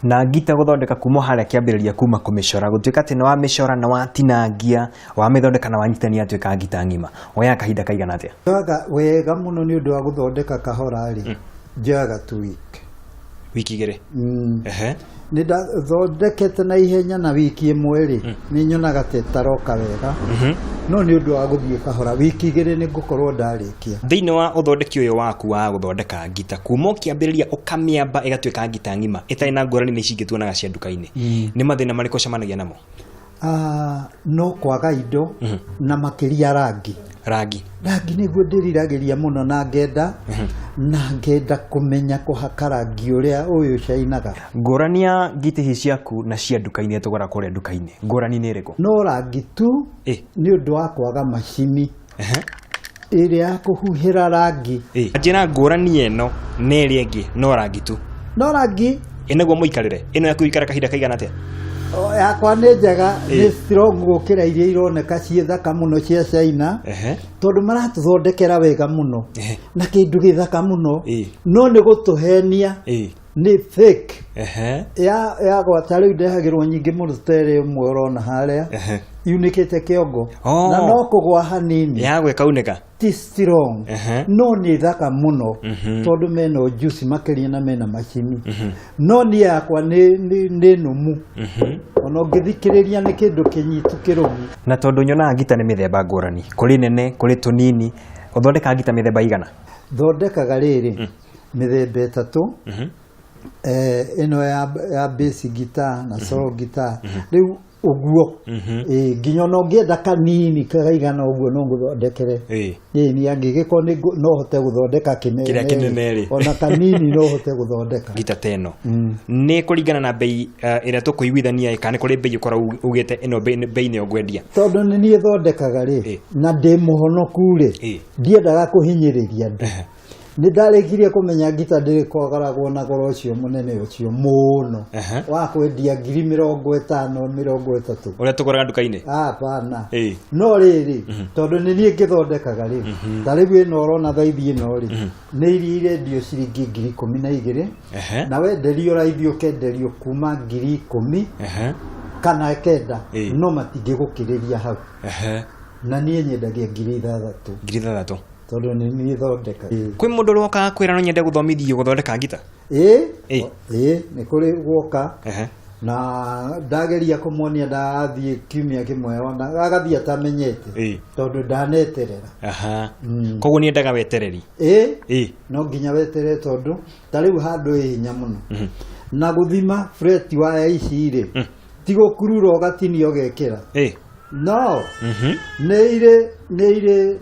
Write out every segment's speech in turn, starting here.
Na ngita gũthondeka kuma harĩa kĩambĩrĩria, kuma kũmĩcora, gũtuĩka atĩ nĩ wamĩcora na watinangia, wamĩthondeka na wanyitania yatuĩka ngita ng'ima, woyaga kahinda kaigana atĩa? Njoyaga wega mũno nĩ ũndũ wa gũthondeka kahora rĩ, njoyaga 2 week. Wiki 2? Mm. Nĩ ndathondekete na ihenya na wiki ĩmwe rĩ, nĩ nyonaga ta ĩtaroka wega, no nĩ ũndũ wa gũthiĩ kahora, wiki 2 nĩ ngũkorwo ndarĩkia. Thĩinĩ wa ũthondeki ũyũ waku wa gũthondeka ngita, kuma ũkĩambĩrĩria ũkamĩamba ĩgatuĩka ngita ng'ima ĩtarĩ na ngũrani nĩ ici ingĩ tuonaga cia nduka-inĩ, nĩ mathĩna marĩkũ ũcemanagia namo? Ah, no kwaga indo na makĩria rangi. Rangi. Rangi nĩguo ndĩriragĩria mũno na ngenda kũmenya kũhaka rangi ũrĩa ũyũ cainaga. Ngũrani ya ngita ici ciaku na cia nduka-inĩ tũgũra kũrĩa nduka-inĩ, ngũrani nĩ ĩrĩkũ? No rangi tu. Nĩ ũndũ wa kwaga macini ĩrĩa ya kũhuhĩra rangi. Njĩra ngũrani ĩno na ĩrĩa ĩngĩ no rangi tu? No rangi. Ĩnaguo mũikarĩre ĩno yaku ikara kahinda kaigana atĩa? O, yakwa nĩ njega, nĩ strong gũkĩra iria ironeka ciĩ thaka mũno cia China, tondũ maratũthondekera wega mũno na kĩndũ gĩthaka mũno, no nĩ gũtũhenia, nĩ fake. Ya gwata rĩu ndehagĩrwo nyingĩ mũno ta ĩrĩa ĩmwe ũrona harĩa yunĩkĩte kĩongo na no kũgwa hanini. Ya gwĩkaunĩka. Ti strong, no nĩ thaka mũno tondũ mena ũjuci makĩria na mena macini, no niĩ yakwa nĩ nũmu, ona ũngĩthikĩrĩria nĩ kĩndũ kĩnyitu kĩrũmu. Na tondũ nyonaga ngita nĩ mĩthemba ngũrani, kũrĩ nene, kũrĩ tũnini, ũthondekaga ngita mĩthemba igana? Thondekaga rĩrĩ mĩthemba ĩtatũ, ĩno ya bass guitar na solo guitar rĩu ũguo. Nginya ona ũngĩenda kanini kaigana ũguo no ngũthondekere. Ĩĩ, niĩ angĩgĩkorwo no hote gũthondeka kĩnene. Kĩrĩa kĩnene rĩ. Ona kanini no hote gũthondeka. Ngita ta ĩno nĩ kũringana na bei ĩrĩa tũkũiguithania ĩ, kana nĩ kũrĩ bei ũkoragwo ugĩte ĩno bei nĩyo ngwendia? Tondũ nĩ niĩ thondekaga rĩ, na ndĩ mũhonoku rĩ, ndiendaga kũhinyĩrĩria andũ. Nĩ ndarĩkirie kũmenya ngita ndĩrĩ kwagaragwo na goro ũcio mũnene ũcio mũno wa kwendia ngiri 50, 30. Ũrĩa tũgũraga nduka-inĩ? Hapana. No rĩrĩ, tondũ nĩ niĩ ngĩthondekaga rĩ, ta rĩu ĩno ũrona thaithi ĩno rĩ, nĩ iria irendio ciringi 12,000. Na wenderio raithi ũkenderio kuma 10,000 kana 9, no matingĩgũkĩrĩria hau. Na niĩ nyendagia 6,000. 6,000. Tondũ nĩ niĩ thondeka. Kwĩ mũndũ ũrĩa wokaga kwĩra no nyende gũthomithio gũthondeka ngita? Ĩĩ. Ĩĩ, nĩ kũrĩ guoka na ndageria kũmuonia, ndathiĩ kiumia kĩmwe ona agathiĩ atamenyete, tondũ ndaneterera. Koguo nĩendaga wetereri. Ĩĩ. No nginya weterere, tondũ ta rĩu handũ ĩ hinya mũno na gũthima fret waya ici rĩ, ti gũkurura ũgatinia ũgekĩra. No nĩ irĩ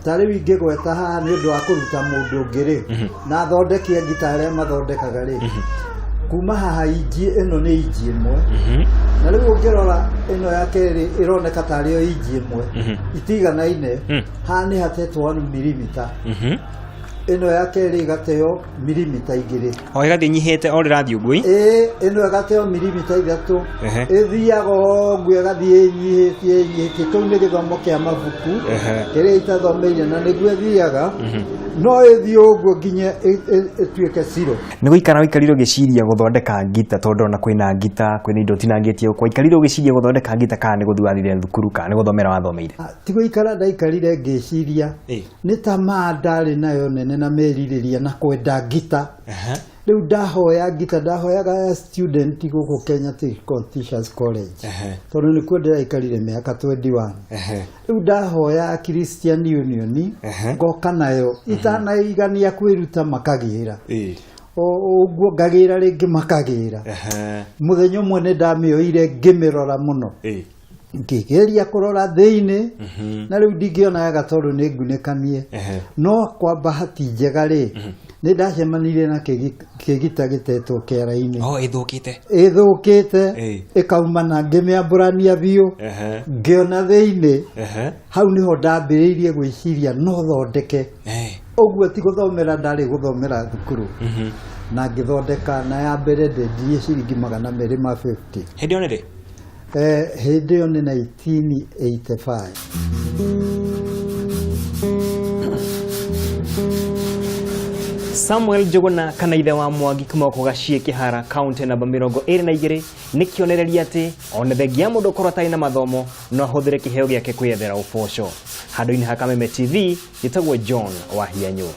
ta rĩu ingĩgweta haha nĩ ũndũ wa kũruta mũndũ ũngĩ rĩ, na athondeki a ngita arĩa mathondekaga rĩ, kuma haha inji ĩno nĩ inji ĩmwe, na rĩu ũngĩrora ĩno ya kerĩ ĩroneka tarĩ o inji ĩmwe, itiganaine. Haha nĩ hatetwo 1 milimita, ĩno ya kerĩ ĩgateo milimita 2. O ĩgathiĩ nyihĩte o rĩrathiĩ ũguo ĩ? Ĩĩ, ĩno ĩgateo milimita 3. Ĩthiaga ũguo ĩgathiĩ ĩnyihĩtie ĩnyihĩtie. Kĩu nĩ gĩthomo kĩa mabuku kĩrĩa itathomeire, na nĩguo ĩthiaga, no ĩthiĩ ũguo nginya ĩtuĩke zero. Nĩ gũikara ũikarire ũgĩciria gũthondeka ngita? Tondũ ona kwĩna ngita, kwĩna indo ũtinangĩtie gũkũ, waikarire ũgĩciria gũthondeka ngita kana nĩ gũthiĩ wathire thukuru kana nĩ gũthomera wathomeire? Ah, ti gũikara ndaikarire ngĩciria. Nĩ tamaa ndarĩ nayo nene na merirĩria na kwenda ngita. Rĩu ndahoya ngita, ndahoyaga ya student gũkũ Kenya Technical Teachers College, tondũ nĩkuo ndĩraikarire mĩaka 21. Rĩu ndahoya Christian Union, ngoka nayo itanaigania kwĩruta makagĩra ũguo, ngagĩra rĩngĩ makagĩra. Mũthenya ũmwe nĩ ndamĩoire ngĩmĩrora mũno, ngĩgeria kũrora thĩinĩ, na rĩu ndingĩona wega tondũ nĩ ngunĩkanie. No kwa bahati njega rĩ, nĩ ndacemanirie na kĩgita gĩtetwo kĩara-inĩ. Oh, ĩthũkĩte. Ĩthũkĩte. Ĩkauma, na ngĩmĩambũrania biũ, ngĩona thĩinĩ. Hau nĩho ndambĩrĩirie gwĩciria no thondeke. Ũguo ti gũthomera ndarĩ gũthomera thukuru, na ngĩthondeka, na ya mbere ndendirie ciringi 250. Hĩndĩ ĩyo nĩ rĩ? Hĩndĩ ĩyo nĩ 1985. Samuel Njũgũna kana ithe wa Mwangi kuma gũkũ Gaciĩ Kĩhara kaunti namba 22 nĩ kĩonereria atĩ ona thengia ya mũndũ gũkorwo atarĩ na mathomo no ahũthĩre kĩheo gĩake kwĩyethera ũboco. Handũ-inĩ ha Kameme TV njĩtagwo John Wahianyũ.